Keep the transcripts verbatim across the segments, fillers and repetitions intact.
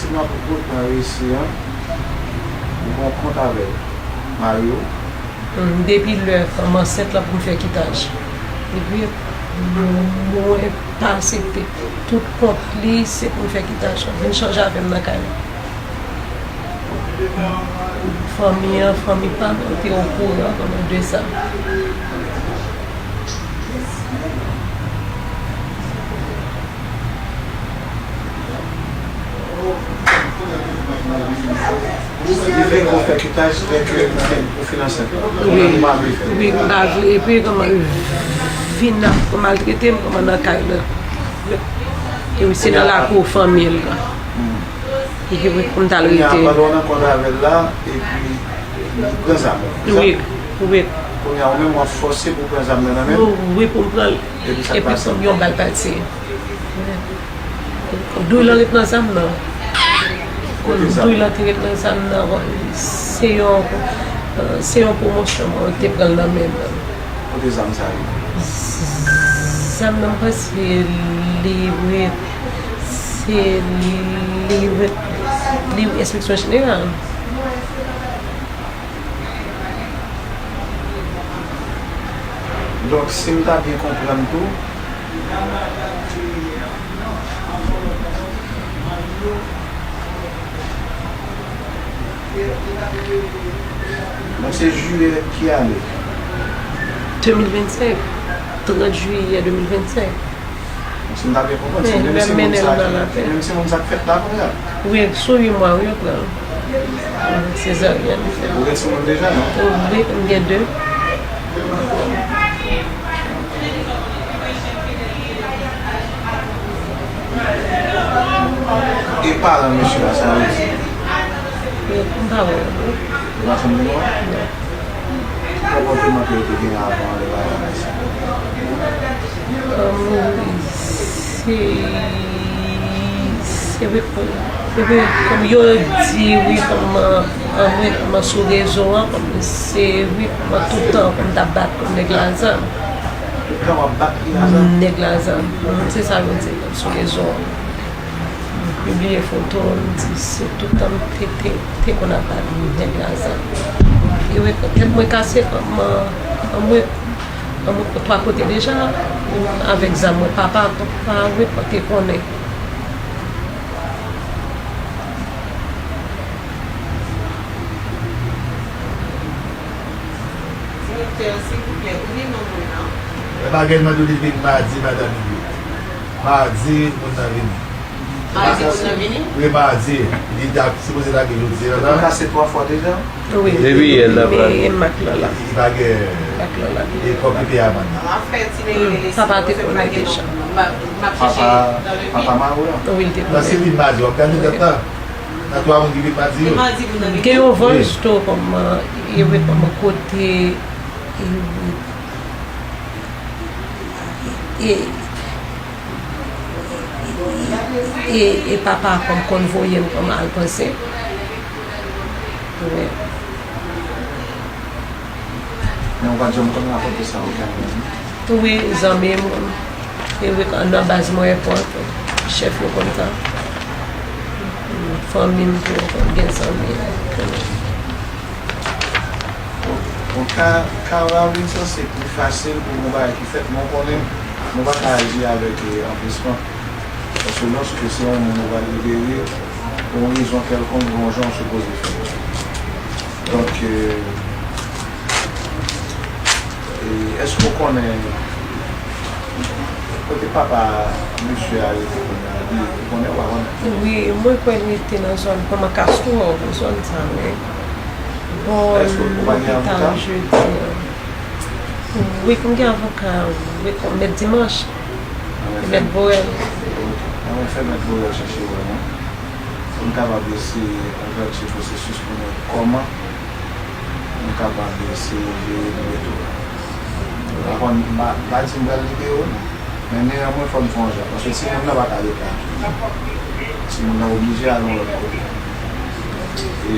Nan pou pwogram resi an, ou gen yon kont avèk mari w? Hmm, depi lè fanm ansent la pou m fè kitaj. Epi, mwen pa aksepte. Tout kont li, se pou m fè kitaj. Vin chanje avè m nan kay la. Fanmi an, fanmi pa m, te okouran de sa. Li vle ke w fè kitaj lè ke ou fin ansent. Wi, wi, m pa vle. Epi kòman l vin ap maltrete m, kòman nan kay la. Epi se nan lakou fanmi l la. Epi pou m t al rete. Pandan w nan kont avè l la, epi li pran zam nan, se sa? Wi, wi. Kounye a, ou menm w ap fòse pou w pran zam nan nan men l? Wi, pou m pran l. Epi sa k pase? Epi yon bal pati. Dwèt lan ret nan zam nan. Kote zam? Dwèt lan te ret nan zam nan. Se yon, se yon pwomosyon mwen te pran l nan men l. Kote zam sa ye? Zam nan, m panse li ret, se li ret, li enspeksyon jeneral. Donk, si m ta byen konprann tou, donk, se jiyè ki ane? De mil vennsenk. Trant jiyè de mil vennsenk. Si m ta byen konprann, se menm timoun sa ki, menm timoun sa k fèt la kounye a? Wi, sou uit mwa, wi, yo pran l. Sezaryèn. Ou gen timoun deja, non? Wi, m gen de. E paran mesye a, sa vle di? M pa wè yo. Ou pa konn nimewo a? Non. Ki konpòteman ke yo te gen avan anlè bagay sa? Anmwey, se, se wi, se wi, kòm yo di wi, kòm, anmwey, kòm sou rezo an, kòm se wi, kòm tout tan, kòm t ap bat kòm nèg lazam. Tout tan w ap bat nèg lazam? Nèg lazam. Se sa yo di, kòm sou rezo an. M pibliye foto, m di se tout tan m te, te, te konn ap bat nèg lazam. E wi, tèt mwen kase, m, m, m, m twa kote deja, avèk zam mwen. Papa, papa, wi, pa te konnen. Direktè, silvouplè, ou li non mwen an? Lè bagay nan dwe vin madi, madanm Huguette. Madi, moun nan vini. Madi, moun nan vini? Wi, madi. Li ta sipoze lage jodi a la. Ou kase twa fwa deja? Wi. Depi yè l ap lage. Li pa gen. Li pa gen. Li pwòp li peye amann nan. Papa te konnen deja. Papa, papa mari w lan? Wi, l te konnen. Paske vin madi, w ap gade dat la. Nan twa moun ki vin madi yo. Gen yon vòl tou kòm, e wi, kòm kote, e, e, e, e papa kòm konn voye m kòm al panse. Wi. Men ou pa t janm konn rakonte sa okenn moun? Wi, zanmi m, e wi, nan baz mwen, chèf yo konn sa. Fanmi m tou, konn gen zanmi. Bon, ka, ka Raoul sanse pli fasil pou yon bagay ki fèt, men w konnen, nou pa ka aji avèk, e, anpresman. Paske lòske se yon moun ou pral libere, pou yon rezon kèlkonk, gen yon jan w sipoze fè. Donk, e, e, èske w konnen kote papa mesye a rete kounye a? Li, ou konnen, ou pa konnen? Wi, mwen kwè li rete nan zòn kòman Kastwò, zòn sa, wi. Bò lopital Jedi an. Wi, m gen avoka, wi, kòm mèt Dimanch. Mèt Borel. Mwen fè mèt Borel chèche wè mwen. Pou m kapab eseye konvèti pwosesis pou mwen kòman m kapab eseye jere nou retou la. M pa konn, m pa, m pa di m pral libere w non. Men nenmen mwen fò m fè yon jan. Paske timoun nan pa ka rete ak li. Timoun nan oblije al yon lòt kote. E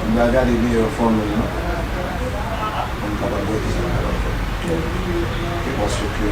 M pral gade meyè fòmil lan pou m kapab wè kisa m kapab fè. E paske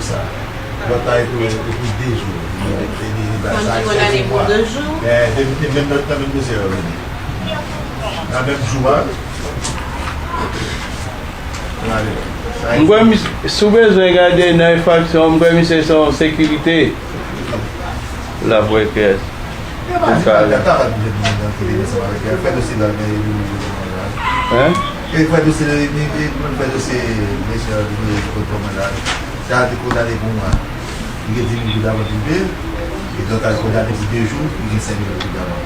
jou sa. Lòt la, e pou, e pou de jou. E li, li ba sa, se de mwa. E, de, de, menm nan, nan menm mesye yo vini. Nan menm jou a, M kwè mis-, si w bezwen gade nan enfraksyon, m kwè misye se yon sekirite. L ap wè kès. Pou ka. Hein? Sa a te kondane pou mwa. Li gen di mil goud avan l rive, e lòt la kondane pou de jou, li gen senk mil goud avan.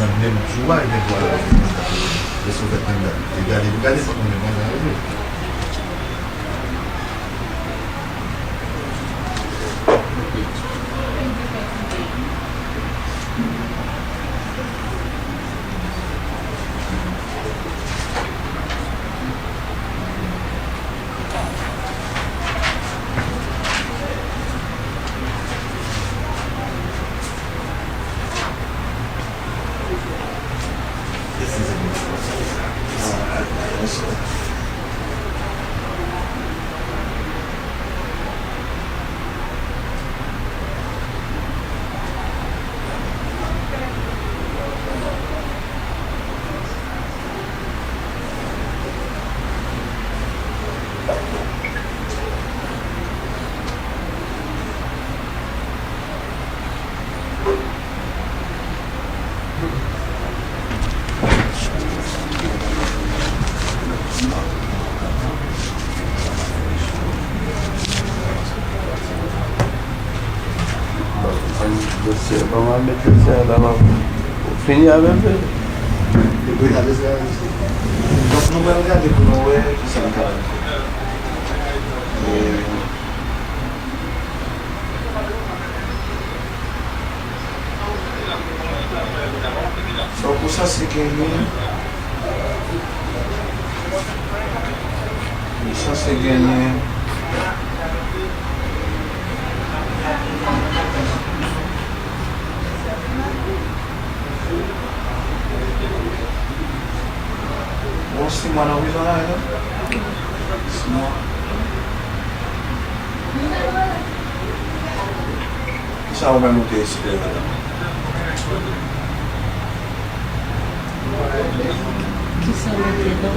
Nan menm jou a, li menm jou a, li sou fèt menm dat. E gade, gade sa mwen menm, mwen, mwen. Dosye, ban m al met dosye a la, m ap fini avè l. Donk, nou pral gade pou nou wè kisa n ka fè. E, Donk, ou sanse genyen, ou sanse genyen yon sis mwa nan prizon la, non? Sis mwa. Kisa ou menm ou te espere la? Kisa mwen te nan?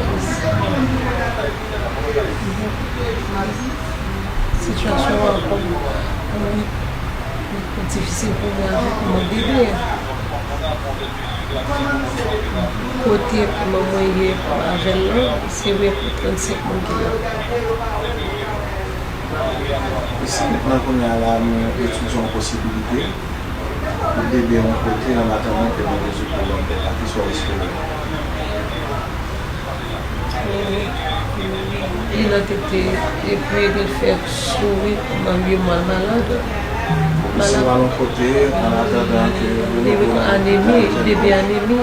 Sitiyasyon an ankò difisil pou mwen avèk manman bebe a. Kote manman ye avè l lan, se vre pou trannsenk moun ki la. Sa nou pran kounye a la, nou etidye yon posibilite pou bebe yon kote, an atandan ke nou rezoud pwoblèm bebe a. Kisa w espere? Li nan tete, epi li fè souri, kòman li mal malad. Misye pral yon kote, an atandan ke yo mete l anemi, bebe anemi.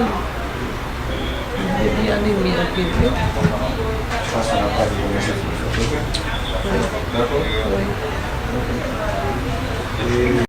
Bebe anemi anpil wi. Fason n ap pale pou mesye fè fèt, oke? Wi. Dakò? Wi. Oke. E